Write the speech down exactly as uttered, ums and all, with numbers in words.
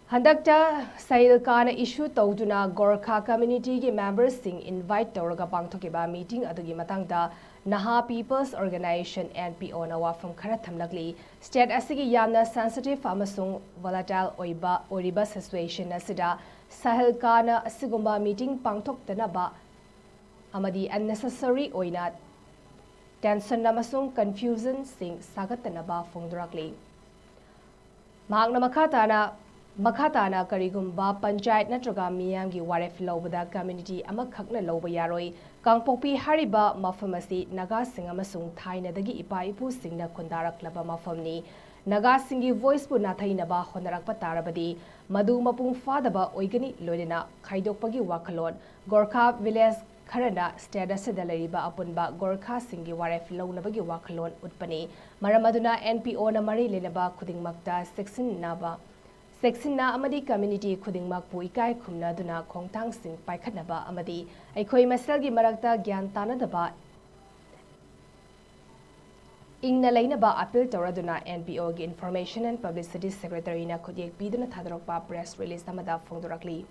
ꯍꯟꯗꯛꯇ ꯁꯍꯤꯜꯀꯥꯅ issue ꯇꯧꯗꯨꯅ Gorkha community ꯒꯤ member ꯁꯤꯡ invite ꯇꯧꯔꯒ ꯄꯥꯡꯊꯣꯛꯈꯤꯕ meeting ꯑꯗꯨꯒꯤ ꯃꯇꯥꯡꯗ ꯅꯍꯥ People's Organisation, N P O ꯅ ꯋꯥꯐꯝ ꯈꯔ ꯊꯝꯂꯛꯂꯤ꯫ State ꯑꯁꯤꯒꯤ ꯌꯥꯝꯅ sensitive ꯑꯃꯁꯨꯡ volatile ꯑꯣꯏꯕ, ꯑꯣꯏꯔꯤꯕ situation ꯑꯁꯤꯗ ꯁꯍꯤꯜꯀꯥꯅ ꯑꯁꯤꯒꯨꯝꯕ meeting ꯄꯥꯡꯊꯣꯛꯇꯅꯕ ꯑꯃꯗꯤ unnecessary ꯑꯣꯏꯅ tension ꯑꯃꯁꯨꯡ confusion ꯁꯤꯡ ꯁꯥꯒꯠꯇꯅꯕ ꯐꯣꯡꯗꯣꯔꯛꯂꯤ꯫ ꯃꯍꯥꯛꯅ ꯃꯈꯥ ꯇꯥꯅ, ꯃꯈꯥ ꯇꯥꯅ ꯀꯔꯤꯒꯨꯝꯕ ꯄꯟꯆꯥꯌꯠ ꯅꯠꯇ꯭ꯔꯒ ꯃꯤꯌꯥꯝꯒꯤ ꯋꯥꯔꯦꯞ ꯂꯧꯕꯗ community ꯑꯃꯈꯛꯅ ꯂꯧꯕ ꯌꯥꯔꯣꯏ꯫ ꯀꯥꯡꯄꯣꯛꯄꯤ ꯍꯥꯏꯔꯤꯕ ꯃꯐꯝ ꯑꯁꯤ ꯅꯥꯒꯥꯁꯤꯡ ꯑꯃꯁꯨꯡ ꯊꯥꯏꯅꯗꯒꯤ ꯏꯄꯥ ꯏꯄꯨꯁꯤꯡꯅ ꯈꯨꯟꯗꯥꯔꯛꯂꯕ ꯃꯐꯝꯅꯤ꯫ ꯅꯥꯒꯥꯁꯤꯡꯒꯤ voice ꯄꯨ ꯅꯥꯊꯩꯅꯕ ꯍꯣꯠꯅꯔꯛꯄ ꯇꯥꯔꯕꯗꯤ ꯃꯗꯨ ꯃꯄꯨꯡ ꯐꯥꯗꯕ ꯑꯣꯏꯒꯅꯤ, ꯂꯣꯏꯅꯅ ꯈꯥꯏꯗꯣꯛꯄꯒꯤ ꯋꯥꯈꯜꯂꯣꯟ, ꯒꯣꯔꯈꯥ village ꯈꯔꯅ state ꯑꯁꯤꯗ ꯂꯩꯔꯤꯕ ꯑꯄꯨꯟꯕ ꯒꯣꯔꯈꯥꯁꯤꯡꯒꯤ ꯋꯥꯔꯦꯞ ꯂꯧꯅꯕꯒꯤ ꯋꯥꯈꯜꯂꯣꯟ ꯎꯠꯄꯅꯤ꯫ ꯃꯔꯝ ꯑꯗꯨꯅ N P O ꯅ ꯃꯔꯤ ꯂꯩꯅꯕ ꯈꯨꯗꯤꯡꯃꯛꯇ ꯆꯦꯛꯁꯤꯟꯅꯕ, ꯆꯦꯛꯁꯤꯟꯅ ꯑꯃꯗꯤ community ꯈꯨꯗꯤꯡꯃꯛꯄꯨ ꯏꯀꯥꯏ ꯈꯨꯝꯅꯗꯨꯅ ꯈꯣꯡꯊꯥꯡꯁꯤꯡ ꯄꯥꯏꯈꯠꯅꯕ ꯑꯃꯗꯤ ꯑꯩꯈꯣꯏ ꯃꯁꯦꯜꯒꯤ ꯃꯔꯛꯇ ꯒ꯭ꯌꯥꯟ ꯇꯥꯅꯗꯕ ꯏꯪꯅ ꯂꯩꯅꯕ appeal ꯇꯧꯔꯗꯨꯅ N P O ꯒꯤ Information and Publicity Secretary ꯅ ꯈꯨꯠꯌꯦꯛ ꯄꯤꯗꯨꯅ ꯊꯥꯗꯣꯔꯛꯄ press release ꯑꯃꯗ ꯐꯣꯡꯗꯣꯔꯛꯂꯤ꯫